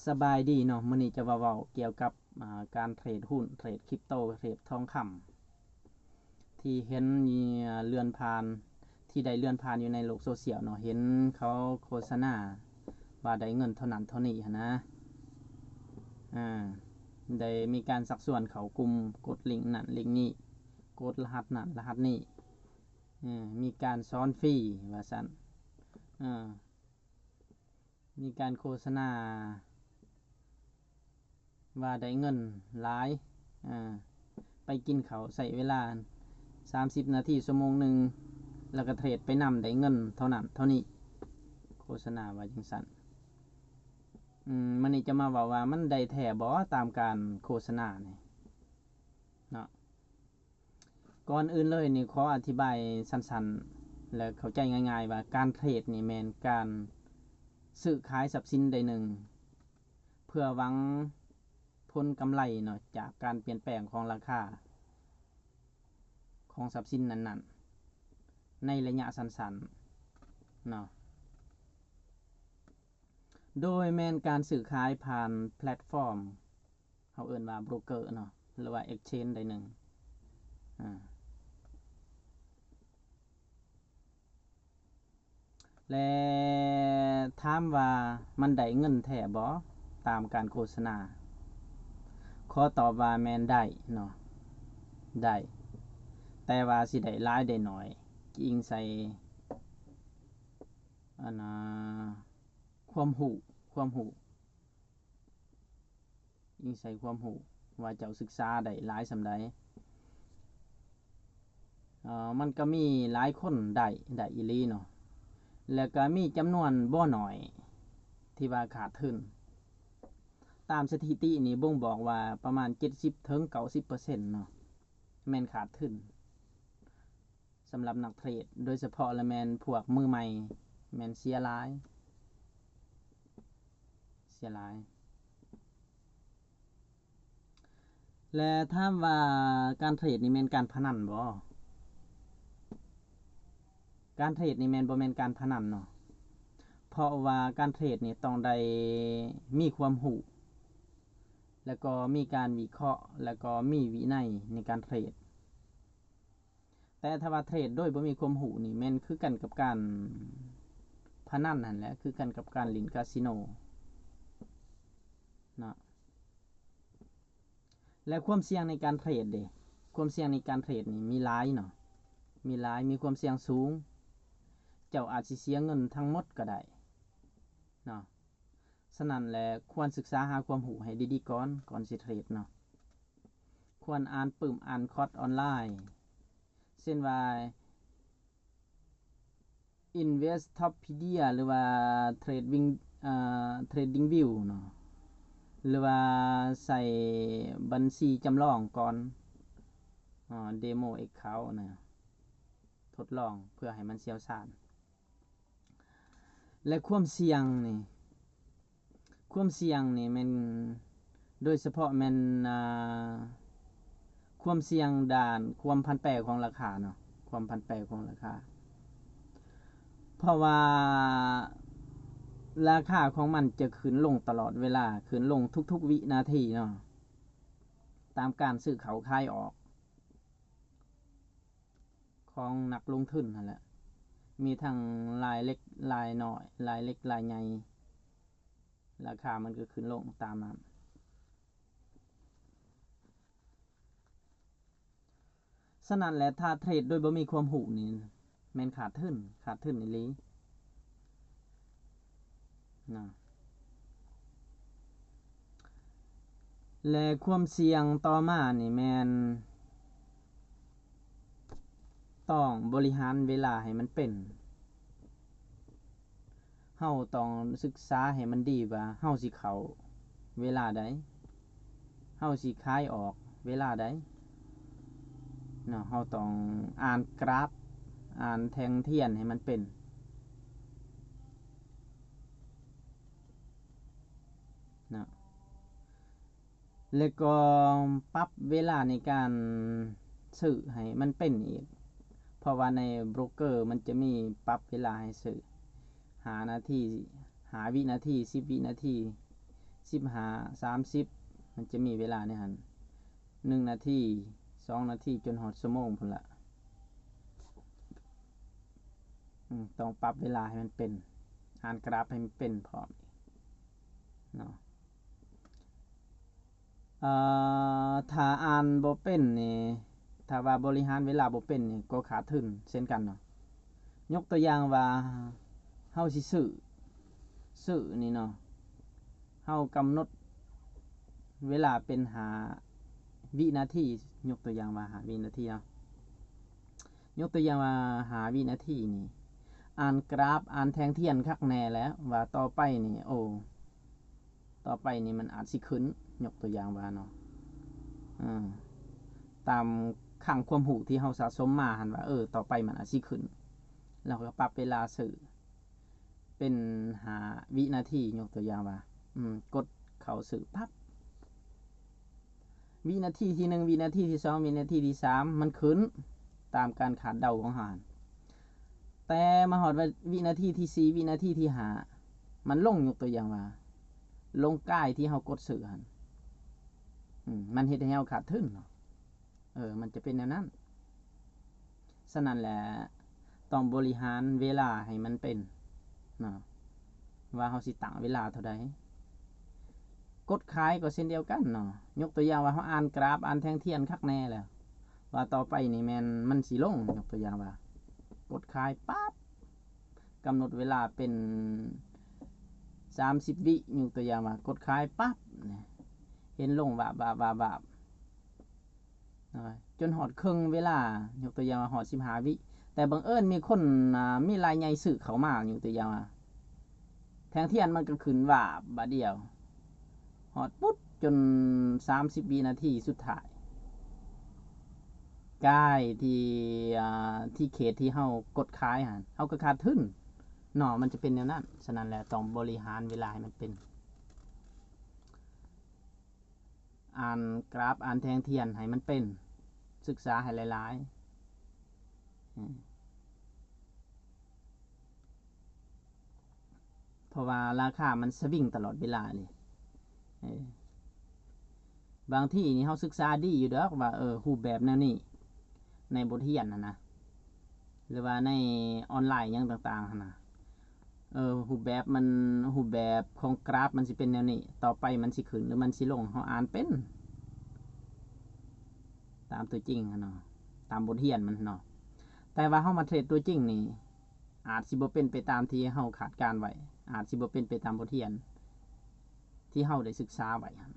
ສະບາຍດີເນາະ, ມື້ນີ້ຈະມາເວົ້າກ່ຽວກັບ ອາ ການເທຣດຫຸ້ນ, ເທຣດຄຣິບໂຕ, ເທຣດທອງຄຳ ທີ່ເຫັນເລື່ອນຜ່ານ, ທີ່ໄດ້ເລື່ອນຜ່ານຢູ່ໃນໂລກໂຊຊຽວເນາະ, ເຫັນເຂົາໂຄສະນາວ່າໄດ້ເງິນເທົ່ານັ້ນເທົ່ານີ້ຫັ້ນນະ, ອາ ໄດ້ມີການຊັກຊວນເຂົ້າກຸ່ມ, ກົດລິງນັ້ນລິງນີ້, ກົດລະຫັດນັ້ນລະຫັດນີ້, ເອີ ມີການສອນຟຣີວ່າຊັ້ນ, ເອີ ມີການໂຄສະນາວ່າໄດ້ເງິນຫຼາຍ, ເອີ ໄປກິນເຂົ້າໃຊ້ເວລາສາມສິບນາທີ ຊົ່ວໂມງໜຶ່ງ, ແລ້ວກໍເທຣດໄປນຳໄດ້ເງິນເທົ່ານັ້ນເທົ່ານີ້, ໂຄສະນາວ່າຈັ່ງຊັ້ນ. ອືມ ມື້ນີ້ຈະມາເວົ້າວ່າມັນໄດ້ແທ້ບໍ່ຕາມການໂຄສະນານີ້ເນາະ. ກ່ອນອື່ນເລີຍນີ້ ຂໍອະທິບາຍສັ້ນໆ ແລະ ເຂົ້າໃຈງ່າຍໆວ່າ ການເທຣດນີ້ແມ່ນການຊື້ຂາຍຊັບສິນໃດໜຶ່ງ ເພື່ອຫວັງຜົນກຳໄລເນາະ ຈາກການປ່ຽນແປງຂອງລາຄາຂອງຊັບສິນນັ້ນໆ ໃນໄລຍະສັ້ນໆເນາະ. ໂດຍແມ່ນການຊື້ຂາຍຜ່ານແພລດຟອມ ເຮົາເອີ້ນວ່າໂບຣກເກີເນາະ ຫຼືວ່າເອັກເຊນໃດໜຶ່ງ. ອາ ແລະ ຖາມວ່າມັນໄດ້ເງິນແທ້ບໍ່ຕາມການໂຄສະນາ? ຂໍຕອບວ່າແມ່ນໄດ້ເນາະ, ໄດ້, ແຕ່ວ່າຊິໄດ້ຫຼາຍໄດ້ໜ້ອຍ ອີງໃສ່ ອັນນາ ຄວາມຮູ້, ຄວາມຮູ້ ອີງໃສ່ຄວາມຮູ້ວ່າເຈົ້າສຶກສາໄດ້ຫຼາຍສ່ຳໃດ. ເອີ ມັນກໍມີຫຼາຍຄົນໄດ້, ໄດ້ອີ່ຫຼີເນາະ, ແລ້ວກໍມີຈຳນວນບໍ່ໜ້ອຍທີ່ວ່າຂາດທຶນ. ຕາມສະຖິຕິນີ້ບົ່ງບອກວ່າປະມານເຈັດສິບເຖິງເກົ້າສິບເປີເຊັນເນາະ ແມ່ນຂາດທຶນ. ສຳລັບນັກເທຣດ ໂດຍສະເພາະລະແມ່ນພວກມືໃໝ່ ແມ່ນເສຍຫຼາຍ, ເສຍຫຼາຍ. ແລະ ຖາມວ່າການເທຣດນີ້ແມ່ນການພະນັນບໍ່? ການເທຣດນີ້ແມ່ນບໍ່ແມ່ນການພະນັນເນາະ, ເພາະວ່າການເທຣດນີ້ຕ້ອງໄດ້ມີຄວາມຮູ້ ແລ້ວກໍມີການວິເຄາະ ແລ້ວກໍມີວິໄນໃນການເທຣດ. ແຕ່ຖ້າວ່າເທຣດໂດຍບໍ່ມີຄວາມຮູ້ນີ້ ແມ່ນຄືກັນກັບການພະນັນຫັ້ນແຫຼະ, ຄືກັນກັບການຫຼິ້ນກາສິໂນເນາະ. ແລະ ຄວາມສ່ຽງໃນການເທຣດເດ? ຄວາມສ່ຽງໃນການເທຣດນີ້ມີຫຼາຍເນາະ, ມີຫຼາຍ, ມີຄວາມສ່ຽງສູງ. ເຈົ້າອາດຊິເສຍເງິນທັງໝົດກໍໄດ້ເນາະ. ສະນັ້ນແຫຼະ ຄວນສຶກສາຫາຄວາມຮູ້ໃຫ້ດີໆກ່ອນ, ກ່ອນຊິເທຣດເນາະ. ຄວນອ່ານປຶ້ມ, ອ່ານຄອດອອນລາຍ ເຊັ່ນວ່າ Investopedia ຫຼືວ່າ Trading ເອີ Trading View ເນາະ, ຫຼືວ່າໃຊ້ບັນຊີຈຳລອງກ່ອນ, ເອີ Demo Account ນະ, ທົດລອງເພື່ອໃຫ້ມັນຊ່ຽວຊານ. ແລະ ຄວາມສ່ຽງນີ້, ຄວາມສ່ຽງນີ້ແມ່ນ ໂດຍສະເພາະແມ່ນ ອ່າ ຄວາມສ່ຽງດ້ານຄວາມຜັນແປຂອງລາຄາເນາະ, ຄວາມຜັນແປຂອງລາຄາ. ເພາະວ່າລາຄາຂອງມັນຈະຂຶ້ນລົງຕະຫຼອດເວລາ, ຂຶ້ນລົງທຸກໆວິນາທີເນາະ, ຕາມການຊື້ເຂົ້າຂາຍອອກ ຂອງນັກລົງທຶນຫັ້ນແຫຼະ, ມີທັງລາຍເລັກລາຍນ້ອຍ, ລາຍເລັກລາຍໃຫຍ່, ລາຄາມັນກໍຂຶ້ນລົງຕາມນັ້ນ. ສະນັ້ນແຫຼະ ຖ້າເທຣດໂດຍບໍ່ມີຄວາມຮູ້ນີ້ ແມ່ນຂາດທຶນ, ຂາດທຶນອີ່ຫຼີ. ນະ ແລະ ຄວາມສ່ຽງຕໍ່ມານີ້ແມ່ນຕ້ອງບໍລິຫານເວລາໃຫ້ມັນເປັນ. ເຮົາຕ້ອງສຶກສາໃຫ້ມັນດີວ່າເຮົາຊິເຂົ້າເວລາໃດ. ເຮົາຊິຂາຍອອກເວລາໃດເນາະ, ເຮົາຕ້ອງອ່ານກຣາຟ, ອ່ານແທ່ງທຽນໃຫ້ມັນເປັນເນາະ, ແລ້ວກໍປັບເວລາໃນການຊື້ໃຫ້ມັນເປັນອີກ, ເພາະວ່າໃນໂບຣກເກີມັນຈະມີປັບເວລາໃຫ້ຊື້ ຫ້ານາທີ, ຫ້າວິນາທີ, ສິບວິນາທີ, ສິບຫ້າ ສາມສິບ ມັນຈະມີເວລາໃນຫັ້ນ ໜຶ່ງນາທີ ສອງນາທີ ຈົນຮອດຊົ່ວໂມງພຸ້ນລະ. ອືມ ຕ້ອງປັບເວລາໃຫ້ມັນເປັນ ອ່ານກຣາຟໃຫ້ມັນເປັນພ້ອມເນາະ. ເອີ ຖ້າອ່ານບໍ່ເປັນນີ້ ຖ້າວ່າບໍລິຫານເວລາບໍ່ເປັນນີ້ ກໍຂາດທຶນເຊັ່ນກັນເນາະ. ຍົກຕົວຢ່າງວ່າ ເຮົາຊິຊື້ ຊື້ນີ້ເນາະ ເຮົາກຳນົດເວລາເປັນຫ້າວິນາທີ ຍົກຕົວຢ່າງວ່າຫ້າວິນາທີເນາະ. ຍົກຕົວຢ່າງວ່າຫ້າວິນາທີນີ້ ອ່ານກຣາຟ ອ່ານແທ່ງທຽນຄັກແນ່ແລ້ວວ່າຕໍ່ໄປນີ້ ໂອ້ ຕໍ່ໄປນີ້ມັນອາດຊິຂຶ້ນ ຍົກຕົວຢ່າງວ່າເນາະ ເອີ ຕາມຄັ້ງຄວາມຮູ້ທີ່ເຮົາສະສົມມາຫັ້ນວ່າ ເອີ ຕໍ່ໄປມັນອາດຊິຂຶ້ນ ແລ້ວເຮົາກໍປັບເວລາຊື້ເປັນຫ້າວິນາທີ ຍົກຕົວຢ່າງວ່າ ອືມ ກົດເຂົ້າຊື້ປັບ ວິນາທີທີໜຶ່ງ ວິນາທີທີສອງ ວິນາທີທີສາມ ມັນຂຶ້ນຕາມການຄາດເດົາຂອງເຮົາ. ແຕ່ມາຮອດວ່າວິນາທີທີສີ່ ວິນາທີທີຫ້າ ມັນລົງ ຍົກຕົວຢ່າງວ່າ ລົງກາຍທີ່ເຮົາກົດຊື້ຫັ້ນ ອືມ ມັນເຮັດໃຫ້ເຮົາຂາດທຶນເນາະ. ເອີ ມັນຈະເປັນແນວນັ້ນ. ສະນັ້ນແຫຼະ ຕ້ອງບໍລິຫານເວລາໃຫ້ມັນເປັນເນາະ ວ່າເຮົາຊິຕັ້ງເວລາເທົ່າໃດ. ກົດຂາຍກໍເຊັ່ນດຽວກັນເນາະ. ຍົກຕົວຢ່າງວ່າເຮົາອ່ານກຣາຟ ອ່ານແທ່ງທຽນຄັກແນ່ແລ້ວ ວ່າຕໍ່ໄປນີ້ແມ່ນມັນຊິລົງ. ຍົກຕົວຢ່າງວ່າ ກົດຂາຍປັບ ກຳນົດເວລາເປັນສາມສິບວິ. ຍົກຕົວຢ່າງວ່າ ກົດຂາຍປັບ ເຫັນລົງວາບໆໆ ຈົນຮອດເຄິ່ງເວລາ. ຍົກຕົວຢ່າງວ່າ ຮອດສິບຫ້າວິ ແຕ່ບັງເອີນມີຄົນ ອາ ມີລາຍໃຫຍ່ຊື້ເຂົ້າມາ. ຍົກຕົວຢ່າງວ່າ ແທ່ງທຽນມັນກໍຂຶ້ນວາບບາດດຽວ ຮອດປຸດຈົນສາມສິບວິນາທີສຸດທ້າຍ ກາຍທີ່ ອາ ທີ່ເຂດທີ່ເຮົາກົດຂາຍຫັ້ນ ເຮົາກໍຂາດທຶນເນາະ. ມັນຈະເປັນແນວນັ້ນ. ສະນັ້ນແຫຼະ ຕ້ອງບໍລິຫານເວລາໃຫ້ມັນເປັນ ອ່ານກຣາຟ ອ່ານແທ່ງທຽນໃຫ້ມັນເປັນ ສຶກສາໃຫ້ຫຼາຍໆ ເພາະວ່າລາຄາມັນສະວິງຕະຫຼອດເວລາເລີຍ. ເອີ ບາງທີນີ້ເຮົາສຶກສາດີຢູ່ດອກວ່າ ເອີ ຮູບແບບແນວນີ້ ໃນບົດຮຽນຫັ້ນນະ ຫຼືວ່າໃນອອນລາຍຫຍັງຕ່າງໆຫັ້ນນະ ເອີ ຮູບແບບມັນ ຮູບແບບຂອງກຣາຟມັນຊິເປັນແນວນີ້ ຕໍ່ໄປມັນຊິຂຶ້ນ ຫຼືມັນຊິລົງ ເຮົາອ່ານເປັນ ຕາມຕົວຈິງຫັ້ນເນາະ ຕາມບົດຮຽນມັນເນາະ. ແຕ່ວ່າເຮົາມາເທຣດຕົວຈິງນີ້ ອາດຊິບໍ່ເປັນໄປຕາມທີ່ເຮົາຄາດການໄວ້ ອາດຊິບໍ່ເປັນໄປຕາມບົດຮຽນທີ່ເຮົາໄດ້ສຶກສາໄວ້ຫັ້ນ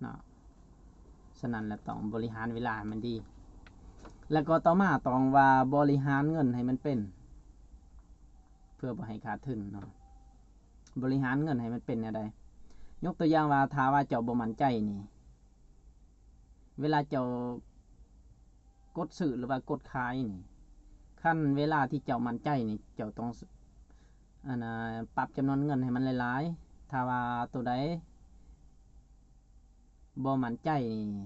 ເນາະ. ສະນັ້ນລະ ຕ້ອງບໍລິຫານເວລາໃຫ້ມັນດີ ແລ້ວກໍຕໍ່ມາຕ້ອງວ່າບໍລິຫານເງິນໃຫ້ມັນເປັນ ເພື່ອບໍ່ໃຫ້ຂາດທຶນເນາະ. ບໍລິຫານເງິນໃຫ້ມັນເປັນແນວໃດ? ຍົກຕົວຢ່າງວ່າ ຖ້າວ່າເຈົ້າບໍ່ໝັ້ນໃຈນີ້ ເວລາເຈົ້າກົດຊື້ ຫຼືວ່າກົດຂາຍນີ້ ຄັນເວລາທີ່ເຈົ້າໝັ້ນໃຈນີ້ ເຈົ້າຕ້ອງ ອັນນ່າ ປັບຈຳນວນເງິນໃຫ້ມັນຫຼາຍໆ. ຖ້າວ່າໂຕໃດບໍ່ໝັ້ນໃຈນີ້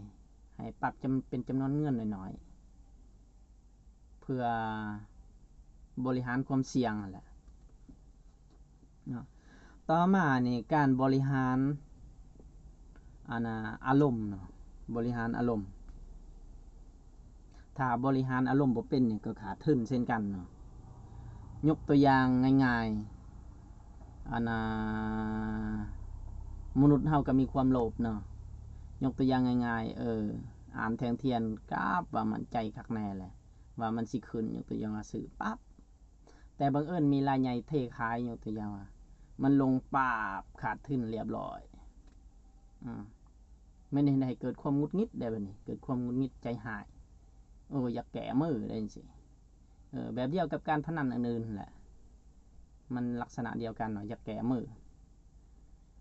ໃຫ້ປັບຈຳ ເປັນຈຳນວນເງິນໜ້ອຍໆ ເພື່ອບໍລິຫານຄວາມສ່ຽງຫັ້ນແຫຼະເນາະ. ຕໍ່ມານີ້ ການບໍລິຫານ ອັນນ່າ ອາລົມເນາະ ບໍລິຫານອາລົມ. ຖ້າບໍລິຫານອາລົມບໍ່ເປັນນີ້ ກໍຂາດທຶນເຊັ່ນກັນເນາະ. ຍົກຕົວຢ່າງງ່າຍໆ ອັນນ່າ ມະນຸດເຮົາກໍມີຄວາມໂລບເນາະ. ຍົກຕົວຢ່າງງ່າຍໆ ເອີ ອ່ານແທ່ງທຽນກາບວ່າໝັ້ນໃຈຄັກແນ່ແຫຼະ ວ່າມັນຊິຂຶ້ນ ຍົກຕົວຢ່າງວ່າຊື້ປັບ ແຕ່ບັງເອີນມີລາຍໃຫຍ່ເທຂາຍ ຍົກຕົວຢ່າງວ່າ ມັນລົງປາບ ຂາດທຶນລຽບລ້ອຍ. ອືມ ມັນເຮັດໃຫ້ເກີດຄວາມຫງຸດຫງິດໄດ໋ ບັດນີ້ ເກີດຄວາມຫງຸດຫງິດໃຈຮ້າຍ ໂອ້ ຢາກແກ້ມືໄດ໋ຈັ່ງຊີ້. ເອີ ແບບດຽວກັບການພະນັນອັນອື່ນແຫຼະ ມັນລັກສະນະດຽວກັນເນາະ ຢາກແກ້ມື.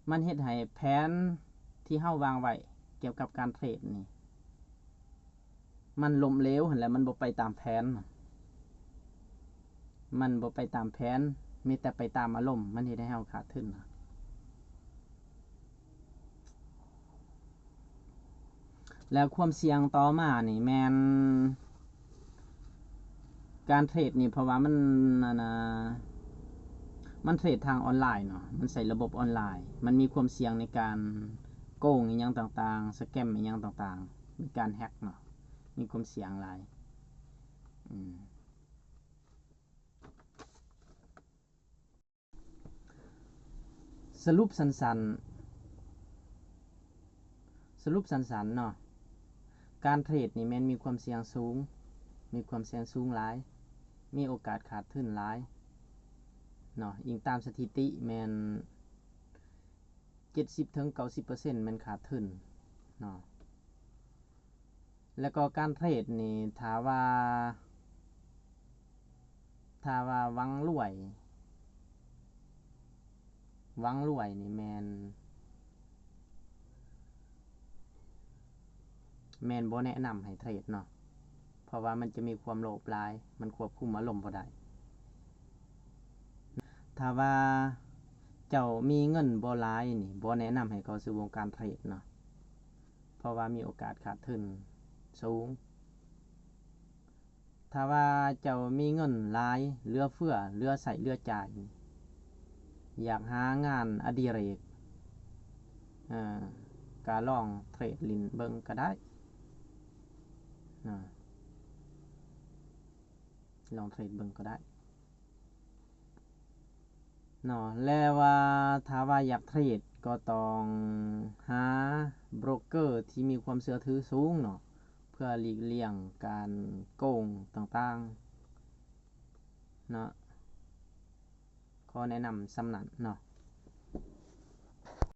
ມັນເຮັດໃຫ້ແຜນທີ່ເຮົາວາງໄວ້ກ່ຽວກັບການເທຣດນີ້ ມັນລົ້ມເຫຼວຫັ້ນແຫຼະ ມັນບໍ່ໄປຕາມແຜນ ມັນບໍ່ໄປຕາມແຜນ ມີແຕ່ໄປຕາມອາລົມ ມັນເຮັດໃຫ້ເຮົາຂາດທຶນ. ແລ້ວຄວາມສ່ຽງຕໍ່ມານີ້ແມ່ນການເທຣດນີ້ ເພາະວ່າມັນ ອັນນ່າ ມັນເທຣດທາງອອນລາຍເນາະ ມັນໃຊ້ລະບົບອອນລາຍ ມັນມີຄວາມສ່ຽງໃນການໂກງອີ່ຫຍັງຕ່າງໆ ສະແກມອີ່ຫຍັງຕ່າງໆ ມີການແຮັກເນາະ ມີຄວາມສ່ຽງຫຼາຍ. ອືມ ສະຫຼຸບສັ້ນໆ ສະຫຼຸບສັ້ນໆເນາະ ການເທຣດນີ້ແມ່ນມີຄວາມສ່ຽງສູງ ມີຄວາມສ່ຽງສູງຫຼາຍ ມີໂອກາດຂາດທຶນຫຼາຍເນາະ. ອີງຕາມສະຖິຕິແມ່ນເຈັດສິບເຖິງເກົ້າສິບເປີເຊັນແມ່ນຂາດທຶນເນາະ. ແລ້ວກໍການເທຣດນີ້ ຖ້າວ່າ ຖ້າວ່າຫວັງລວຍ ຫວັງລວຍນີ້ແມ່ນ ແມ່ນບໍ່ແນະນຳໃຫ້ເທຣດເນາະ ເພາະວ່າມັນຈະມີຄວາມໂລບຫຼາຍ ມັນຄວບຄຸມອາລົມບໍ່ໄດ້. ຖ້າວ່າເຈົ້າມີເງິນບໍ່ຫຼາຍນີ້ ບໍ່ແນະນຳໃຫ້ເຂົ້າສູ່ວົງການເທຣດເນາະ ເພາະວ່າມີໂອກາດຂາດທຶນສູງ. ຖ້າວ່າເຈົ້າມີເງິນຫຼາຍ ເຫຼືອເຟືອ ເຫຼືອໃຊ້ເຫຼືອຈ່າຍ ຢາກຫາງານອະດິເຣກ ເອີ ກະລອງເທຣດຫຼິ້ນເບິ່ງກະໄດ້ ນະ ລອງເທຣດເບິ່ງກໍໄດ້ເນາະ. ແລະວ່າຖ້າວ່າຢາກເທຣດກໍຕ້ອງຫາໂບຣກເກີທີ່ມີຄວາມເຊື່ອຖືສູງເນາະ ເພື່ອຫຼີກລ່ຽງການໂກງຕ່າງໆເນາະ. ຂໍແນະນຳສ່ຳນັ້ນເນາະ.